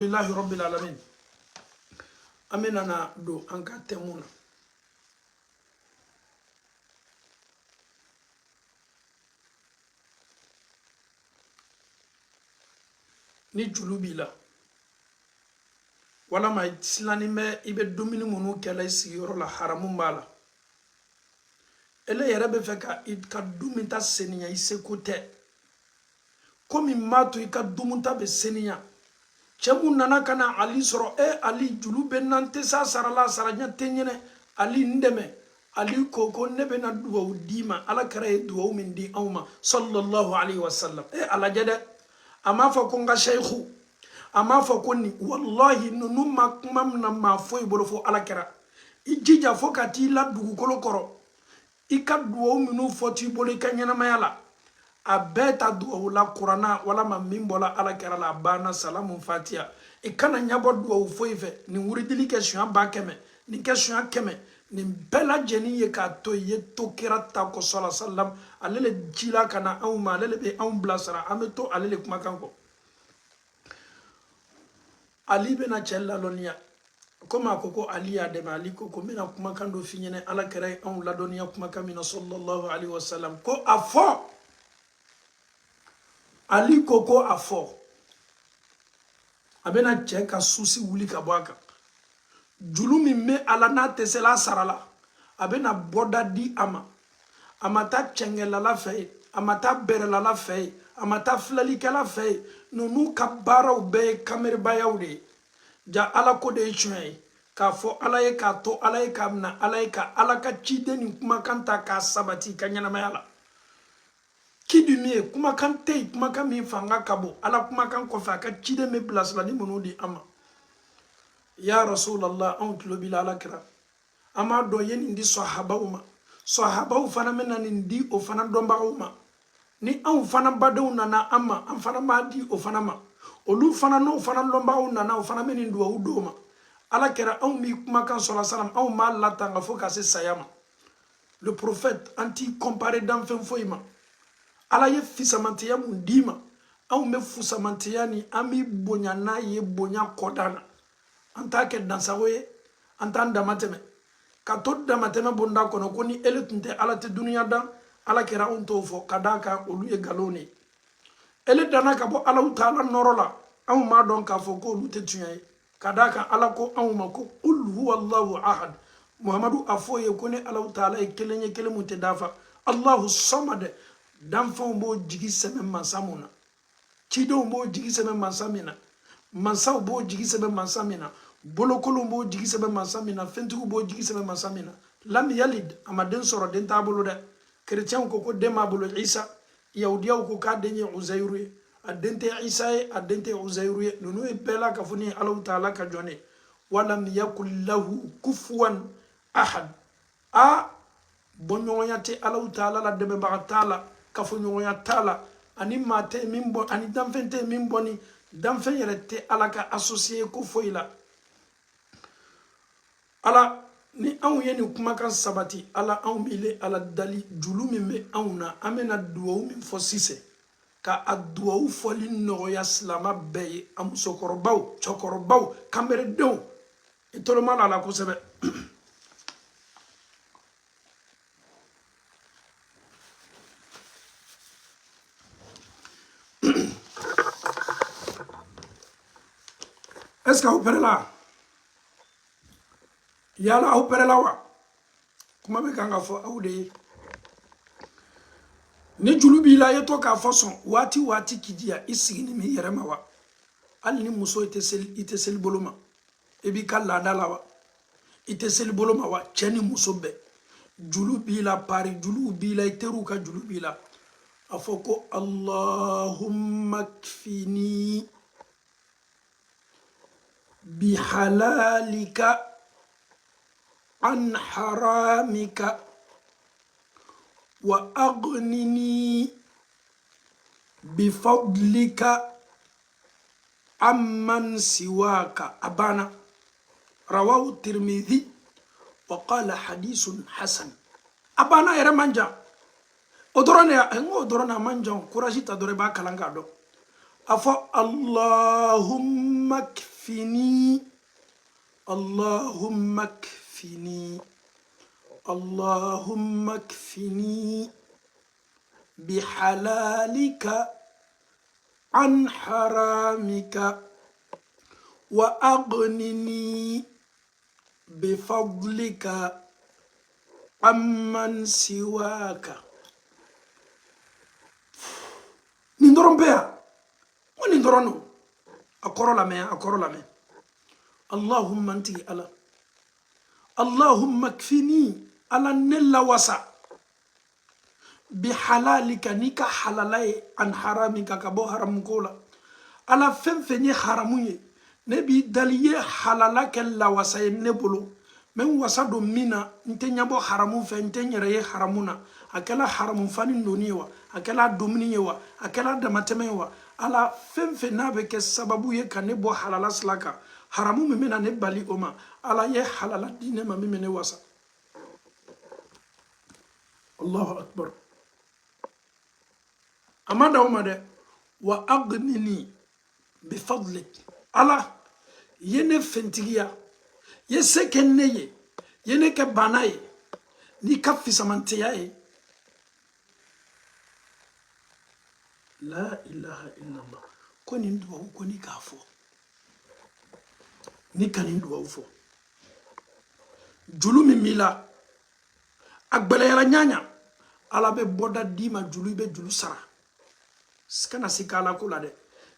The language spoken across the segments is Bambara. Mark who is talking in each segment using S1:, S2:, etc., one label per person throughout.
S1: Alhamdulilahi rabbil alamin. An bɛna na don an ka thème na. Ni julu b'i la walama i silannen bɛ, i bɛ dumuni minnu kɛla i sigiyɔrɔ la, haramu b'a la, ele yɛrɛ bɛ fɛ ka i ka dumunita seniya, i seko tɛ. Komi n b'a to i ka dumunta bɛ seniya. Cɛ mun nana ka na Ali sɔrɔ, e Ali, julu bɛ n na, n tɛ s'a sara la, a sara ɲɛ tɛ n ɲɛnɛ, Ali, n dɛmɛ. Ali ko ko ne bɛna dugawu d'i ma, Ala kira ye dugawu min di anw ma, sallallahu alaihi wasallam. E a lajɛ dɛ, a m'a fɔ ko n ka seyiku, a m'a fɔ ko nin, wallahi ninnu ma kuma min na maa foyi bolo fo Ala kira. I jija fo ka t'i la dugukolo kɔrɔ, I ka dugawu minnu fɔ t'i bolo i ka ɲɛnamaya la, a bɛɛ ta dugawu la kuranna walama min bɔla Ala kira la, a banna. Salamu fatiya. I kana ɲɛbɔ dugawu foyi fɛ. Nin wuridili kɛ siɲɛ 100,000, nin kɛ siɲɛ 100, nin bɛɛ lajɛlen ye k'a to i ye to kira ta kɔ sɔla salam. Ale le cila ka na anw ma, ale le bɛ anw bilasira, an bɛ to ale le kumakan kɔ. Ali bɛna cɛ lalɔnniya komi a ko ko Ali y'a dɛmɛ. Ali ko ko n bɛna kumakan dɔ f'i ɲɛna, Ala kira ye anw ladɔnniya kumakan min na, sallallahu alaihi wasallam. Ko a fɔ. Ali ko ko a fɔ. A bɛna cɛ ka susi wuli ka bɔ a kan, julu min bɛ a la n'a tɛ se la sara la, a bɛna bɔda di a ma. A ma taa cɛngɛlala fɛ yen, a ma taa bɛrɛlala fɛ yen, a ma taa filɛlikɛla fɛ yen. Ninnu ka baaraw bɛɛ ye kamerebayaw de ye. Ja Ala ko de ye tiɲɛ ye, k'a fɔ Ala ye, k'a to Ala ye, k'a minɛ Ala ye, ka Ala ka ciden nin kumakan ta k'a sabati i ka ɲɛnamaya la. Qui du mieux? Kumakan tɛ yen, kumakan min fanga ka bon Ala kumakan kɔfɛ, a ka ciden bɛ bilasirali minnu di an ma. Ya Rasulallah, anw tulo b'i la. Ala kira, an b'a dɔn ye nin di sɔhabaw ma, sɔhabaw fana bɛna nin di o fana dɔnbagaw ma. Ni anw fana badenw nana an ma, an fana b'a di o fana ma. Olu fana n'o fana lɔnbagaw nana, o fana bɛ nin duwawu d'o ma. Ala kɛra, anw b'i kumakan sɔrɔ salam, anw b'a latanga fo ka se saya ma. Le prophète, an t'i comparer danfɛn foyi ma. Ala ye fisamantiya mun d'i ma, anw bɛ fusamantiya ni an b'i bonya n'a ye, bonya kɔdan na. An t'a kɛ dansago ye, an t'an dama tɛmɛ ka to damatɛmɛ bonda kɔnɔ ko ni ele tun tɛ, Ala tɛ duniya dan. Ala kɛra, anw t'o fɔ, ka d'a kan olu ye nkalon de ye. Ele danna ka bɔ Alaw taala nɔrɔ la. Anw m'a dɔn k'a fɔ k'olu tɛ tiɲɛ ye, ka d'a kan Ala ko anw ma ko qul huwa Allahu ahad. Muhamadu, a fɔ ye ko ne Alaw taala ye kelen ye, kelen mun tɛ dafa. Allahu samad, danfɛnw b'o jigi sɛmɛ mansa mun na, cidenw b'o jigi sɛmɛ mansa min na, mansaw b'o jigi sɛmɛ mansa min na, bolokolonw b'o jigi sɛmɛ mansa min na, fɛntigiw b'o jigi sɛmɛ mansa min na. Lam yalid, a ma den sɔrɔ, den t'a bolo dɛ. Kerecɛnw ko ko den b'a bolo, Isa. Yahudiyaw ko k'a den ye Uzayiru ye. A den tɛ Isa ye, a den tɛ Uzayiru ye. Ninnu ye bɛɛ la ka fɔ ni ye Alaw taala ka jɔn ye. Walam yakun lahu kufuwan ahad. A bɔɲɔgɔnya tɛ Alaw taala la, dɛmɛbaga t'a la, kafoɲɔgɔnya t'a la, ani maa tɛ min bɔ, ani danfɛn tɛ min bɔ, ni danfɛn yɛrɛ tɛ Ala ka associé ko foyi la. Ala, ni anw ye nin kumakan sabati, Ala, anw b'ile Ala dali, julu min bɛ anw na, an bɛna duwawu min fɔ sisan, ka a duwawu fɔli nɔgɔya silama bɛɛ ye, a musokɔrɔbaw, cɛkɔrɔbaw, kanberedenw, i toloma la la kosɛbɛ. Est ce que aw pɛrɛla? Yala aw pɛrɛla wa? Kuma bɛ kan ka fɔ aw de ye. Ni julu b'i la, i ye to k'a fɔ sɔn waati waati k'i diya, i sigini min yɛrɛ ma wa, hali ni muso i tɛ seli, i tɛ seli bolo ma, i b'i ka laada la wa, i tɛ seli bolo ma wa, cɛ ni muso bɛɛ julu b'i la, pari juluw b'i la, i teriw ka julu b'i la, a fɔ ko Allahumma kfini bihalalika an haramika wa aghnini bifadlika amman siwaka. A banna. Rawahu Tirmidhi wa qala hadithun hasan. A banna, yɛrɛ man jan. O dɔrɔn de, n k'o dɔrɔn de, a man jan. Courage ta dɔrɔn, i b'a kalan k'a dɔn. A fɔ Allahumma. Allahumma kfini, Allahumma kfini, Allahumma kfini bihalalika an haramika wa aghnini bifadlika amman siwaka. Nin dɔrɔn bɛ yan, ko nin dɔrɔn don. A kɔrɔ lamɛn, a kɔrɔ lamɛn. Allahumma, n tigi Ala, Allahumma kfini, Ala ne lawasa, bihalalika, n'i ka halala ye, an haramika, ka bɔ haramu ko la. Ala, fɛn fɛn ye haramu ye, ne b'i dali ye halala kɛ lawasa ye ne bolo. N bɛ n wasa don min na, n tɛ ɲɛbɔ haramu fɛ, n tɛ n yɛrɛ ye haramu na. A kɛla haramu fani donni ye wa, a kɛla dumuni ye wa, a kɛla damatɛmɛ ye wa, Ala, fɛn fɛn n'a bɛ kɛ sababu ye ka ne bɔ halala sira kan, haramu min bɛna ne bali o ma, Ala ye halala di ne ma min bɛ ne wasa. Allahu akbar. A ma dan o ma dɛ. Wa aghnini bifadlik, Ala ye ne fɛntigiya, ye se kɛ ne ye, ye ne kɛ bana ye n'i ka fisamantiya ye. La ilaha illallah. Ko nin duwawu, ko ni k'a fɔ, ni ka nin duwawu fɔ, julu min b'i la, a gbɛlɛyara ɲaɲa, Ala bɛ bɔda d'i ma, julu, i bɛ julu sara. Kana sika Ala ko la dɛ.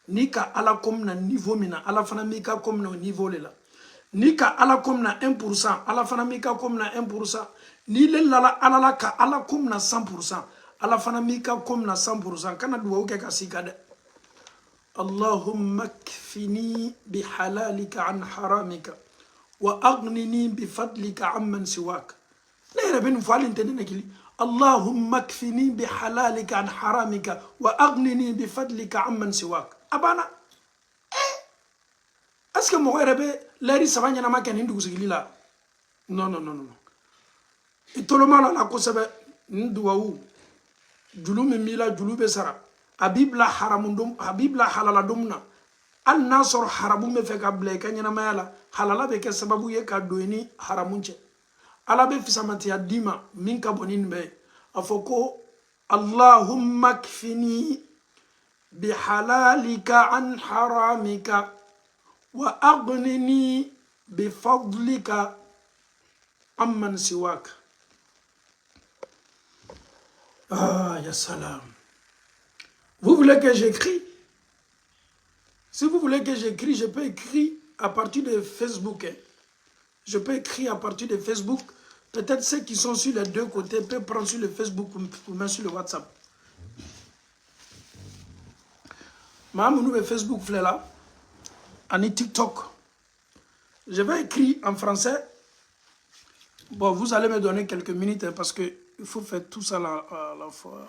S1: N'i ka Ala ko mina niveau min na, Ala fana b'i ka ko mina o niveau le la. N'i ka Ala ko mina 1%, Ala fana b'i ka ko mina 1%. N'i le lala Ala la ka Ala ko mina 100%, Ala fana b'i ka ko mina 100%. Kana duwawu kɛ ka sika dɛ. Allahumma kfini bihalalika an haramika wa aghnini bifadlika amman siwak. Ne yɛrɛ bɛ nin fɔ, hali n tɛ ne nekili. Allahumma kfini bihalalika an haramika wa aghnini bifadlika amman siwak. A banna. Est ce que mɔgɔ yɛrɛ bɛ lɛri 3 ɲɛnama kɛ nin dugusigili la? Non, non, non, non. I toloma la la kosɛbɛ. Nin duwawu, julu min b'i la, julu bɛ sara. A b'i bila haramu don, a b'i bila halala don na. Hali n'a sɔrɔ haramu bɛ fɛ ka bila i ka ɲɛnamaya la, halala bɛ kɛ sababu ye ka don i ni haramu cɛ. Ala bɛ fisamantiya d'i ma min ka bon ni nin bɛɛ ye. A fɔ ko Allahumma kfini bihalalika an haramika wa aghnini bifadlika amman siwak. Ah, ya salam. Vous voulez que j'écris? Si vous voulez que j'écris, je peux écrire à partir de Facebook. Hein. Je peux écrire à partir de Facebook. Peut-être ceux qui sont sur les deux côtés peuvent prendre sur le Facebook ou même sur le WhatsApp. Maa minnu bɛ Facebook filɛ la ani TikTok. Je vais écrire en français. Bon, vous allez me donner quelques minutes, hein, parce que il faut faire tout ça à la fois.